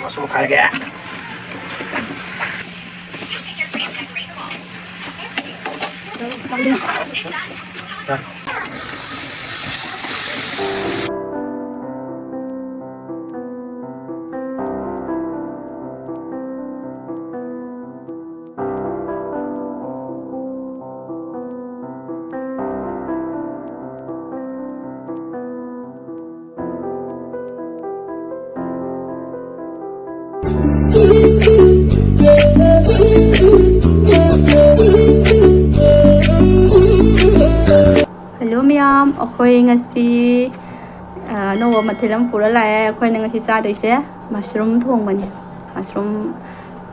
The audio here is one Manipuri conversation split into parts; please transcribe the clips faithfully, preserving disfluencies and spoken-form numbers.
ꯃꯁꯔꯨꯝ ꯈꯥꯏꯔꯒꯦ꯫ Hello ꯃꯌꯥꯝ, ꯑꯩꯈꯣꯏ ꯉꯁꯤ, ꯑ, ꯑꯅꯧꯕ ꯃꯊꯦꯜ ꯑꯃ ꯄꯨꯔ ꯂꯥꯛꯑꯦ꯫ ꯑꯩꯈꯣꯏꯅ ꯉꯁꯤ ꯆꯥꯗꯣꯏꯁꯦ ꯃꯁꯔꯨꯝ ꯊꯣꯡꯕꯅꯤ꯫ ꯃꯁꯔꯨꯝ,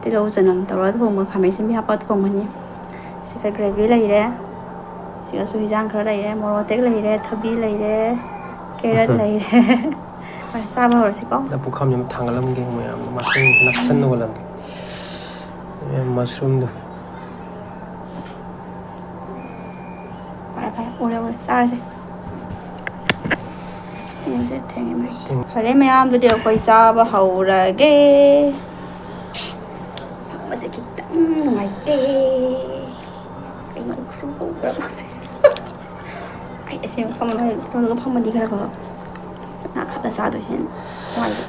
ꯇꯤꯜꯍꯧ ꯆꯅꯝ ꯇꯧꯔꯒ ꯊꯣꯡꯕ, ꯈꯥꯃꯦꯟ ꯑꯁꯤꯟꯕꯤ ꯍꯥꯞꯄꯒ ꯊꯣꯡꯕꯅꯤ꯫ ꯁꯤꯒ gravy ꯂꯩꯔꯦ, ꯁꯤꯒꯁꯨ ꯍꯤꯟꯖꯥꯡ ꯈꯔ ꯂꯩꯔꯦ, ꯃꯣꯔꯣꯛ ꯑꯇꯦꯛ ꯂꯩꯔꯦ, ꯊꯕꯤ ꯂꯩꯔꯦ, carrot ꯂꯩꯔꯦ꯫ ꯍꯣꯏ, ꯆꯥꯕ ꯍꯧꯔꯁꯤꯀꯣ꯫ ꯅ ꯄꯨꯈꯝꯁꯤ ꯑꯃ ꯊꯥꯡꯒꯠꯂꯝꯒꯦ, ꯃꯌꯥꯝ ꯃꯁꯔꯨꯝ ꯅꯞꯁꯟꯅ ꯍꯣꯜꯂꯝꯒꯦ꯫ ꯃꯌꯥꯝ ꯃꯁꯔꯨꯝꯗꯣ꯫ ꯐꯔꯦ, ꯐꯔꯦ, ꯎꯔꯦ, ꯎꯔꯦ, ꯆꯥꯔꯁꯦ꯫ ꯊꯦꯡꯉꯁꯦ, ꯊꯦꯡꯉꯦ ꯃꯩ꯫ ꯊꯦꯡ- ꯐꯔꯦ ꯃꯌꯥꯝ, ꯑꯗꯨꯗꯤ ꯑꯩꯈꯣꯏ ꯆꯥꯕ ꯍꯧꯔꯒꯦ꯫ ꯐꯝꯕꯁꯦ ꯈꯤꯇꯪ ꯅꯨꯡꯉꯥꯏꯇꯦ꯫ ꯀꯩꯅꯣ ꯈꯨꯔꯨ ꯍꯧꯕ꯭ꯔꯥ? ꯑꯩ ꯑꯁꯦꯡꯕ ꯐꯝꯃꯒ, ꯐꯝꯃꯒ ꯐꯝꯃꯗꯤ ꯈꯔ ꯐꯕ꯫ ꯅꯥꯈꯠꯂ ꯆꯥꯗꯣꯏꯁꯦ ꯍꯦꯟꯅ ꯅꯨꯡꯉꯥꯏꯕ꯫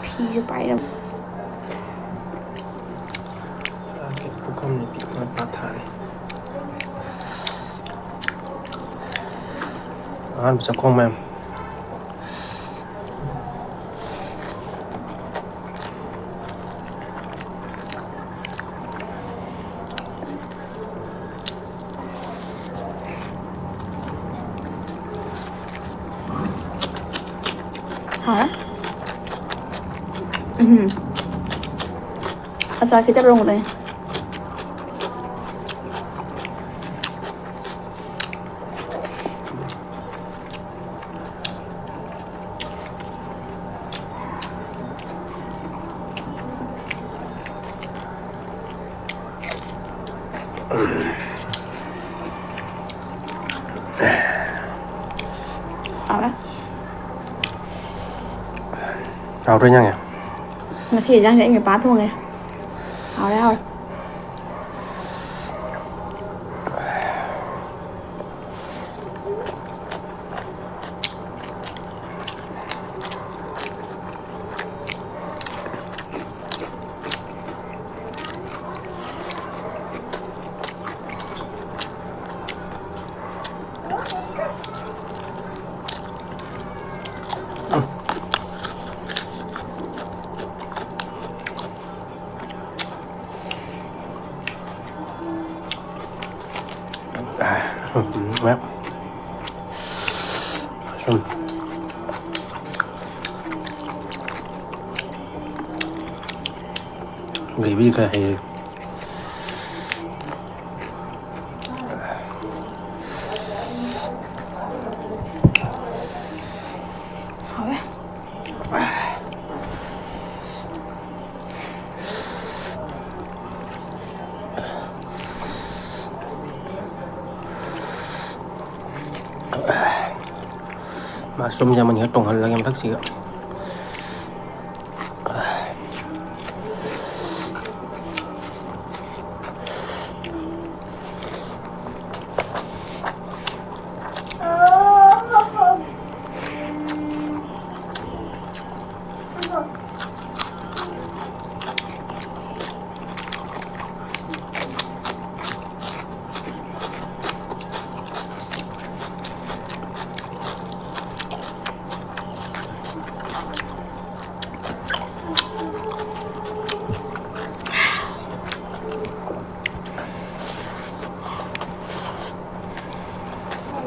ꯐꯤꯁꯨ ꯄꯥꯏꯔꯕ꯫ ꯄꯨꯈꯝꯅꯤ ꯄꯤꯛꯅ ꯄꯥꯊꯥꯔꯦ꯫ ꯑꯍꯥꯟꯕ ꯆꯥꯛꯈꯣꯝ ꯃꯌꯥꯝ꯫ ꯍꯥꯎꯔꯦ꯫ ꯎꯝ꯫ ꯑꯆꯥꯔ ꯈꯤꯇ ꯂꯧꯔꯝꯒꯗꯣꯏꯅꯦ꯫ ꯍꯥꯎꯔꯦ꯫ ꯍꯥꯎꯔꯦ ꯏꯟꯖꯥꯡꯁꯦ꯫ ꯉꯁꯤ ꯏꯟꯖꯥꯡꯁꯦ ꯑꯩ ꯅꯨꯄꯥ ꯊꯣꯡꯉꯦ꯫ ꯍꯥꯎꯔꯦ, ꯍꯥꯎꯔꯦ꯫ ꯁꯨꯝ ꯒ꯭ꯔꯦꯚꯤ ꯈꯔ ꯍꯩꯔꯦ꯫ ꯍꯥꯎꯋꯦ꯫ ꯃꯁꯔꯨꯝꯁꯦ ꯑꯃꯅꯤꯈꯛ ꯇꯣꯡꯍꯜꯂꯒꯦ ꯃꯊꯛꯁꯤꯒ꯫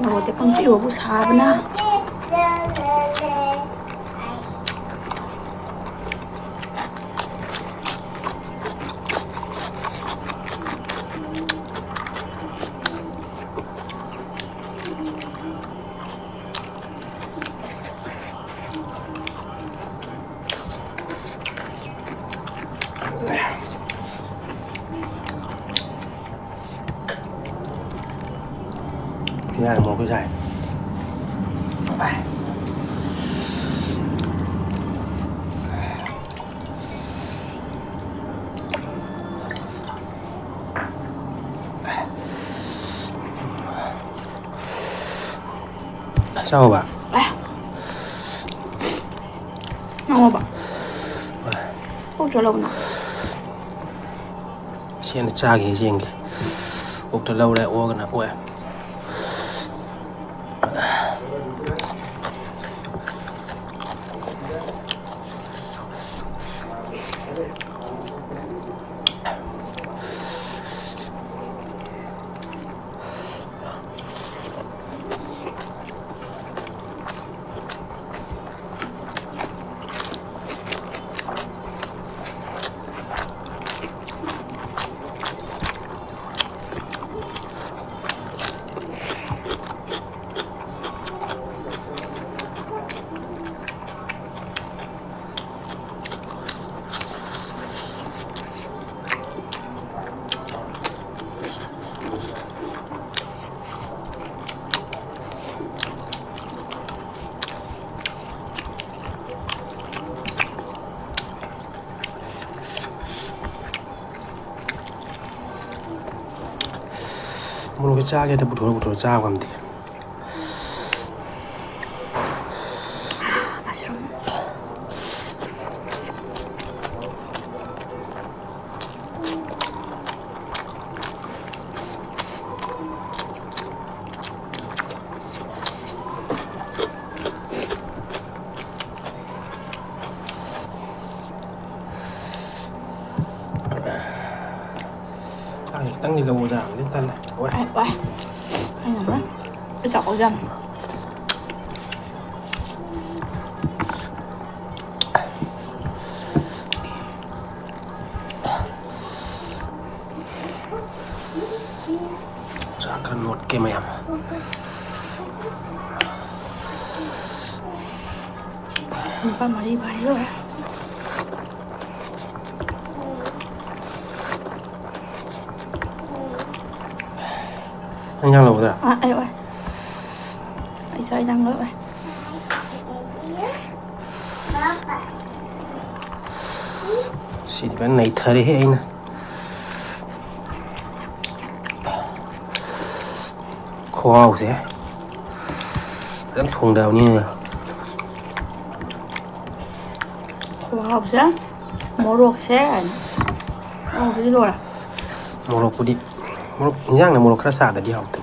ꯃꯣꯔꯣꯛ ꯑꯇꯦꯛꯄ ꯑꯃ ꯆꯤꯛꯎꯕꯨ ꯁꯥꯕꯅ꯫ ꯌꯥꯔꯦ, ꯃꯣꯔꯣꯛꯁꯨ ꯁꯥꯏ꯫ ꯆꯥꯎꯕ꯫ ꯑꯦ꯫ ꯉꯝꯃꯕ? ꯍꯣꯏ꯫ ꯑꯣꯛꯇ꯭ꯔꯣ ꯂꯧꯕꯅ? ꯁꯤ ꯑꯩꯅ ꯆꯥꯒꯦ ꯌꯦꯡꯒꯦ꯫ ꯑꯣꯛꯇ ꯂꯧꯔꯦ, ꯑꯣꯛꯑꯒꯅ ꯑꯣꯛꯑꯦ꯫ ꯃꯣꯔꯣꯛꯁꯦ ꯆꯥꯒꯦꯗ ꯄꯨꯊꯣꯔ ꯄꯨꯊꯣꯔ ꯆꯥꯕ ꯉꯝꯗꯦ꯫ ꯃꯁꯔꯨꯝ꯫ ꯆꯥꯛꯁꯦ ꯈꯤꯇꯪꯗꯤ ꯂꯧꯕꯗ ꯌꯥꯝꯗꯤ ꯇꯜꯂꯦ꯫ ꯋꯥꯏ꯫ ꯋꯥꯏ, ꯋꯥꯏ꯫ ꯑꯩ ꯉꯝꯃꯔꯣꯏ꯫ ꯑꯩ ꯆꯥꯛ ꯑꯣꯛ ꯌꯥꯝ ꯆꯥꯛ ꯈꯔ ꯂꯣꯠꯀꯦ ꯃꯌꯥꯝ꯫ ꯂꯨꯄꯥ ꯃꯔꯤ ꯐꯥꯔꯦ, ꯂꯣꯏꯔꯦ꯫ ꯅꯪ ꯏꯟꯖꯥꯡ ꯂꯧꯕꯗ? ꯑꯥ, ꯑꯩ ꯑꯣꯏ꯫ ꯑꯩ ꯆꯥꯛ ꯏꯟꯖꯥꯡ ꯂꯣꯏ ꯑꯣꯏ꯫ ꯁꯤꯗꯤ ꯐꯖꯅ ꯅꯩꯊꯔꯦꯍꯦ ꯑꯩꯅ꯫ ꯈꯨꯍꯥꯎꯁꯦ꯫ ꯌꯥꯝ ꯊꯣꯡꯗꯕꯅꯤꯅ꯫ ꯈꯨꯍꯥꯎꯁꯦ, ꯃꯣꯔꯣꯛꯁꯦ, ꯃꯣꯔꯣꯛꯁꯤꯗꯤ ꯂꯣꯏꯔꯦ꯫ ꯃꯣꯔꯣꯛꯄꯨꯗꯤ, ꯃꯣꯔꯣꯛ, ꯏꯟꯖꯥꯡꯅ ꯃꯣꯔꯣꯛ ꯈꯔ ꯁꯥꯗꯗꯤ ꯍꯥꯎꯇꯦ꯫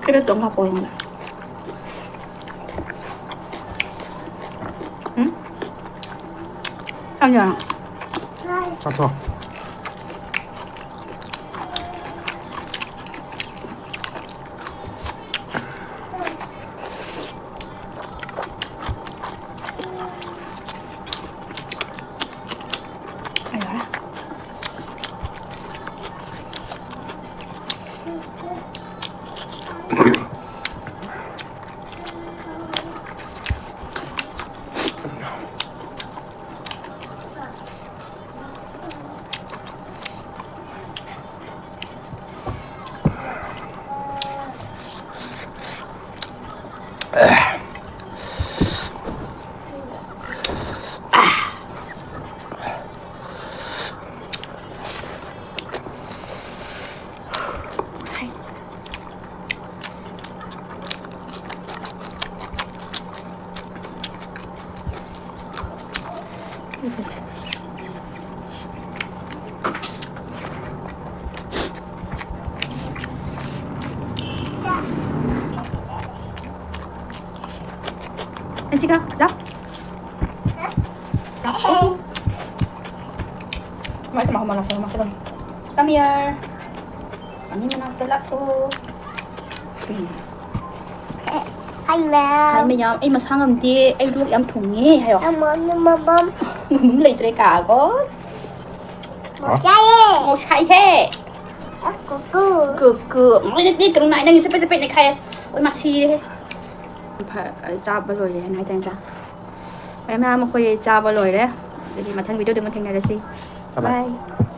Kira tuh nggak pulang dah. Hmm? Kan ya? Apa? Ayo lah. Let's go. Love. Love. Oh. Mari, mau mana, sama, sama. Come here. Kami mana, telat tuh. Hmm. Hi, ma'am. Hi, ma'am. ꯑꯩ ꯃꯁꯥ ꯉꯝꯗꯦ꯫ ꯑꯩ ꯂꯣꯛ ꯌꯥꯝ ꯊꯨꯡꯉꯦ ꯍꯥꯏꯌꯣ꯫ ꯃꯝ, ꯃꯝ, ꯃꯝ, ꯃꯝ꯫ ꯃꯝ ꯂꯩꯇ꯭ꯔꯦ ꯀꯥꯒꯣ꯫ ꯃꯣꯔꯣꯛ ꯆꯥꯏꯌꯦ꯫ ꯃꯣꯔꯣꯛ ꯁꯥꯏꯍꯦ꯫ ꯑ, ꯀꯨꯀꯨ꯫ ꯀꯨꯀꯨ꯫ ꯃꯣꯏꯗꯤ ꯇꯤ ꯇꯔꯨꯛ ꯅꯥꯏ ꯅꯪꯒꯤ ꯆꯄꯦꯠ ꯆꯄꯦꯠꯅꯦ ꯈꯥꯏꯌꯦ꯫ ꯑꯣꯏ ꯃꯥ ꯁꯤꯔꯦꯍꯦ꯫ ꯐ-, ꯆꯥꯕ ꯂꯣꯏꯔꯦ ꯍꯥꯏꯅ ꯍꯥꯏꯇꯥꯔꯦ ꯅꯠꯇ꯭ꯔꯥ? ꯃꯌꯥꯝ ꯃꯌꯥꯝ ꯑꯩꯈꯣꯏ ꯆꯥꯕ ꯂꯣꯏꯔꯦ꯫ ꯑꯗꯨꯗꯤ ꯃꯊꯪ video ꯗ ꯑꯃꯨꯛ ꯊꯦꯡꯅꯔꯁꯤ꯫ Bye bye꯫ Bye꯫